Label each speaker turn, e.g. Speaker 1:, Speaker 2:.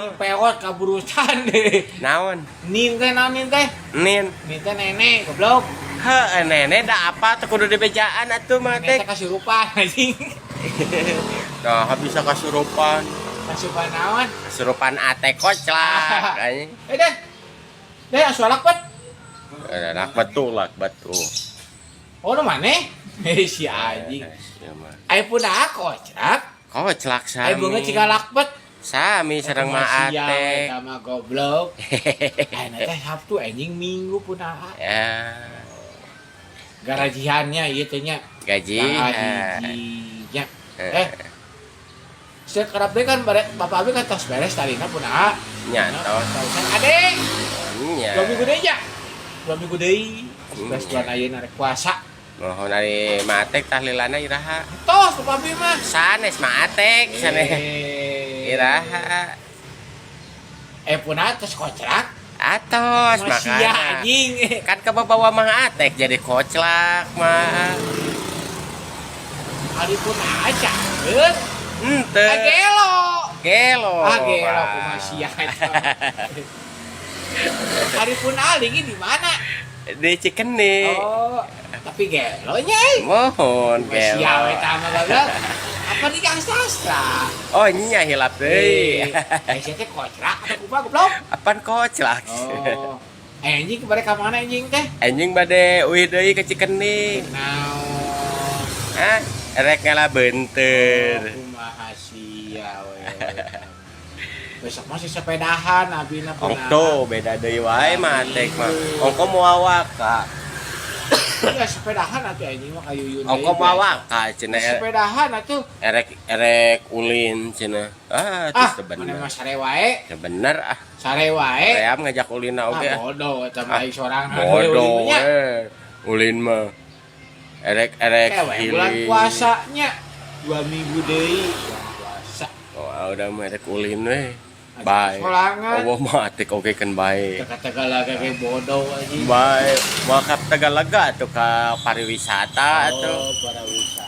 Speaker 1: Pewot kaburusan deh.
Speaker 2: Naon?
Speaker 1: Nin teh naon nin teh?
Speaker 2: Nin.
Speaker 1: Nin teh nenek goblok.
Speaker 2: Heuh, nenek da apa teu kudu dibejaan atuh mah
Speaker 1: Nenek
Speaker 2: teh.
Speaker 1: teh kasurupan anjing.
Speaker 2: Nah, bisa kasurupan.
Speaker 1: Kasurupan naon?
Speaker 2: Kasurupan ate koclak anjing.
Speaker 1: Eh deh. Deh asuh lakbet.
Speaker 2: Eh, lakbat tuh, lakbat tuh.
Speaker 1: Oh, nu maneh? Eh si anjing.
Speaker 2: Eh, sia mah.
Speaker 1: Aya pun koclak.
Speaker 2: Koclak
Speaker 1: Aya
Speaker 2: sami.
Speaker 1: beungeut ciga lakbet.
Speaker 2: Sami sareng mah
Speaker 1: Sia
Speaker 2: ate.
Speaker 1: eta mah goblok. Ayeuna teh Sabtu anjing, Minggu pun aa.
Speaker 2: Ya,
Speaker 1: Garajihannya ieu teh nya.
Speaker 2: Gaji.
Speaker 1: Tanggal 1 nya. Eh, sekerap deui kan bare Bapak abi kan tos beres tadina pun aa.
Speaker 2: Nya tos.
Speaker 1: Tosan ade.
Speaker 2: Nya.
Speaker 1: 2 minggu deui nya. 2 minggu deui. Tos beres bulan ayeuna rek puasa.
Speaker 2: Mohon ari Matek tahlilana iraha?
Speaker 1: Tos Bapak abi mah.
Speaker 2: Sanes Matek sanes.
Speaker 1: Eh.
Speaker 2: Iraha?
Speaker 1: Eh, pun aa tos koclak.
Speaker 2: Atos
Speaker 1: Masih
Speaker 2: makana.
Speaker 1: anjing.
Speaker 2: Kan kebawa Mang Atek jadi koclak mah.
Speaker 1: Ari pun aa caket.
Speaker 2: Henteu.
Speaker 1: Ah, gelo.
Speaker 2: Gelo.
Speaker 1: Ah, gelo
Speaker 2: Pak.
Speaker 1: kumaha sia eta. Ari pun Ali di mana?
Speaker 2: Di Cikini.
Speaker 1: Oh, tapi gelonya euy.
Speaker 2: Mohon
Speaker 1: Masih
Speaker 2: gelo.
Speaker 1: we tah mah goblok. Apa di Kang Sastra?
Speaker 2: Oh, nya hilap deui.
Speaker 1: Eh, sia teh koclak atau kumaha goblok?
Speaker 2: Apaan koclak?
Speaker 1: Oh. Eh, anjing kemarin ka mana anjing teh?
Speaker 2: Anjing bade uih deui ke Cikini.
Speaker 1: Naon?
Speaker 2: Hah? Rek ngala beunteur.
Speaker 1: Oh, kumaha sia we. Besok masih sepedahan abina pun.
Speaker 2: Ongko beda deui wae mah Atek mah. Ongko moal waka.
Speaker 1: Iya, sepedahan atuh anjing mah kayuyun deui.
Speaker 2: Ongko moal waka cenah.
Speaker 1: Sepedahan atuh.
Speaker 2: Erek erek ulin cenah. Ah,
Speaker 1: Ah,
Speaker 2: itu
Speaker 1: mana
Speaker 2: bener.
Speaker 1: mah sare wae,
Speaker 2: Bener ah.
Speaker 1: sare wae.
Speaker 2: Ream ngajak ulin
Speaker 1: Ah,
Speaker 2: oge ah.
Speaker 1: bodoh eta mah aing sorangan.
Speaker 2: Bodoh
Speaker 1: Nya.
Speaker 2: eh. Ulin mah. Erek erek
Speaker 1: Kewe bulan
Speaker 2: healing.
Speaker 1: puasanya 2 minggu deui bulan puasa.
Speaker 2: Oh, udah mah erek ulin we.
Speaker 1: Ajak
Speaker 2: Bae.
Speaker 1: sorangan.
Speaker 2: Oh, mah atik oge kan bae.
Speaker 1: Teka-teka lagi kayak bodoh aja.
Speaker 2: Bae, moal ka Tegalaga atuh ka pariwisata atuh.
Speaker 1: Oh, para wisata.